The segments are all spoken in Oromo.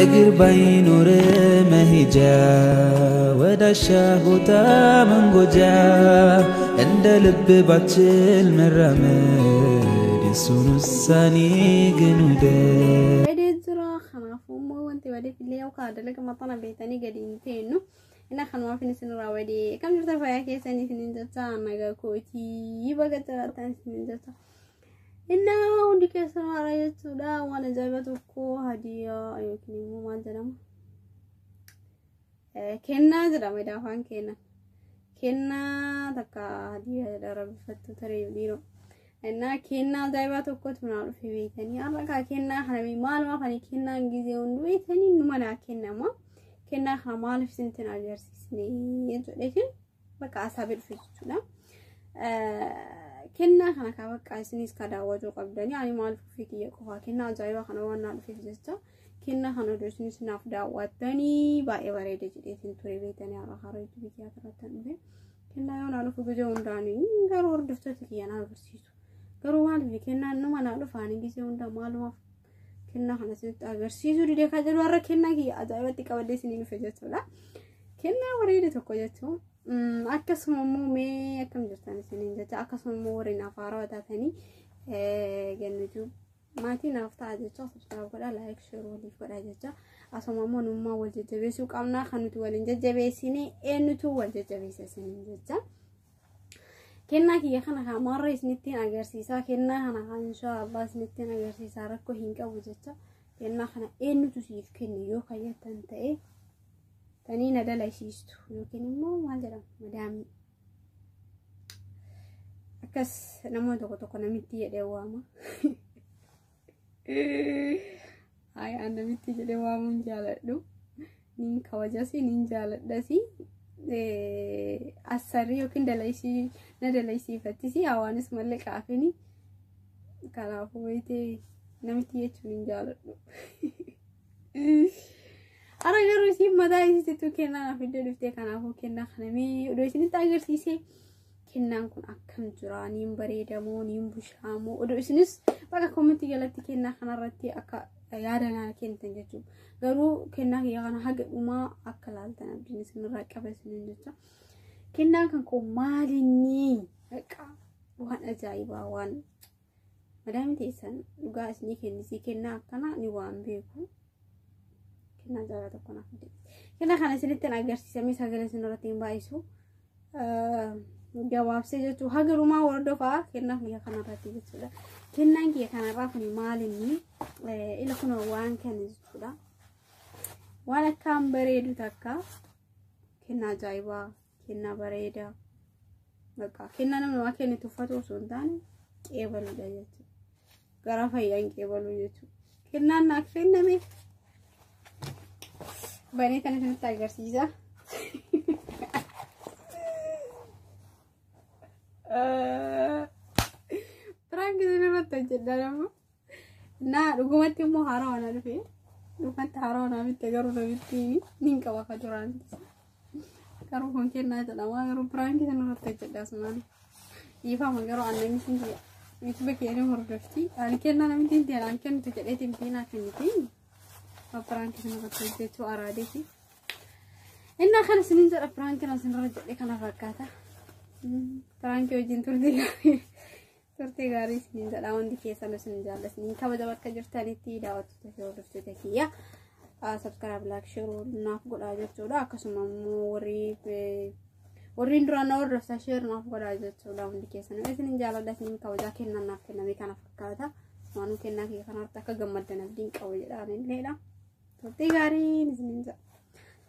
እግር ባይኖር መሄጃ ወዳሻ ቦታ መንጎጃ እንደ ልብ ባችል መራመድ የሱን ውሳኔ ግን ውደድ። Badee jira. Kanaafuu immoo wanti badeef illee yookaan dalaga maxxana beektanii gadi hin teennu. Inni kanumaaf inni isinirraa badee kam jirta fayyaa keessanii isiniin jecha nagaa kootii baga jiraatan isiniin jecha. Inni hundi keessan haaraa jechuudha waan ajaa'iba tokko hadiyaa yookiin immoo maal jedhama? Kennaa jedhama afaan kennaa. Kennaa takka hadiyaa jedha rabbifattu taree dhiiroo. Innaa kennaa ajaa'ibaa tokkotu naa dhufe beektanii har'a kaa kennaa kana maaluma kana kennaan gizee hunduu beektanii numa naa kennama. Kennaa kana maaliif isinitti hin agarsiisne jedheetiin bakka asaabee dhufe jechuudha. Kennaa kana kaa bakka isinis ka daawwachuu qabdanii ani maaliif ofii kiyya qofaa kennaa ajaa'ibaa kana waan naa dhufeef jecha kennaa kana oduu isinis naaf daawwattanii baay'ee bareeda jedheetiin ture beektanii har'a har'a yuutuubii kiyyaa irratti dhufe. Kennaa yoo naa dhufu gizee hundaanii garuu hordoftoota kiyya naa agarsiisu. Garuu maaliif kennaan numa naa dhufaanii gizee hundaa maalumaaf kennaa kana isinitti agarsiisuu didee kan jedhu har'a kennaa kiyya ajaa'ibatti qabadee isinii dhufe jechuudha. Kennaa bareeda tokko jechuun akkasuma immoo mee akkam jirtan isiniin jecha akkasuma immoo warreen afaaraa taatanii gannitu maatii naaf ta'a jecha subscribe godhaa like share waliif godhaa jecha asuma immoo nummaa wal jajjabeessuu qabnaa kan nuti waliin jajjabeessine eenyutu wal jajjabeessa isiniin jecha. Kennaa kiyya kana kan maarra isinittiin agarsiisaa kennaa kana kan inshaallah isinittiin agarsiisaa rakkoo hin qabu jecha kennaa kana eenyutu siif kenne yoo kayyattan ta'e tanii na dalasiistu yookiin immoo maal jedhama madaamii akkas namoonni tokko tokko namitti jedhee waama. Hayi an namitti jedhee waamuun jaaladhu nin kabajasi nin jaaladhasi. Asarrii yookiin dalaysii na dalaysiifattisi hawaanis malee qaafini kanaafuu wayitee namitti jechuun hin jaaladhu. Har'a garuu isiin mataa isiitu kennaa naaf iddoo dhuftee kanaafuu kennaa kana mee oduu isinitti agarsiisee kennaan kun akkam jira niin bareedamoo niin bushaamoo oduu isinis bakka koomentii jalatti kennaa kanarratti akka yaada naa kennitan jechuudha. Garuu kennaa kiyya kana haga dhumaa akka laaltan abdiin isinirraa qaba isiniin jecha. Kennaan kan koo maalinni waan ajaa'ibaa waan madaamii teessan dhugaa isinii kennisii kennaa akkanaa ni waan beeku. Kennaa ajaa'ibaa tokko naaf fide. Kennaa kana isinitti agarsiisamee sagalee isinirratti hin baay'isu. Gabaabsee jechuun haga dhumaa hordofaa kennaa kiyya kanarratti jechuudha. Kennaan kiyya kanarraa kun maalinni ila kun waan kana jechuudha. Waan akkaan bareedu takka kennaa ajaa'ibaa kennaa bareedaa bakka kennaa namni waa kenne tuffatu osoo hin taane qeebaluudha jechuudha. Gara fayyaan qeebaluu jechuudha. Kennaan naaf kenname banee kana isinitti agarsiisa. Piraank isin irratti hojjedha nama. Naa dhugumatti immoo haaraa waan dhufe. Dhugumatti haaraa waan bitte garuu namitti nin qaba ka duraan. Garuu kun kennaa jedhama garuu piraank isin irratti hojjedha asumaan. Dhiifama garuu an namitti yuutuuba kiyya hordofti. Ani kennaa namitti hin ta'e an kennitu jedheeti miti naa kenniti. Piraank isin irratti hojjechuu araadeeti. Innaa kana isinin jedha piraank isin irra jedhe kana fakkaata. Piraank wajjin turtii gaarii isinin jedha hundi keessan isin jaalladha isinin kabaja bakka jirtanitti daawwattoota fi hordoftoota kiyya. Subscribe like share naaf godhaa jechuudha. Akkasuma immoo warri duraan na hordoftan share naaf godhaa jechuudha hundi keessan isinin jaalladha isinin kabajaa kennaan naaf kenname kana fakkaata. Waanuu kennaa kiyya kanarratti akka gammaddan abdiin qabu jedhaan illeedha. Turtii gaariin isinin jedha.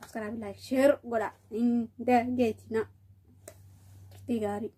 Subscribe like share godhaa hin dagatinaa. Turtii gaarii.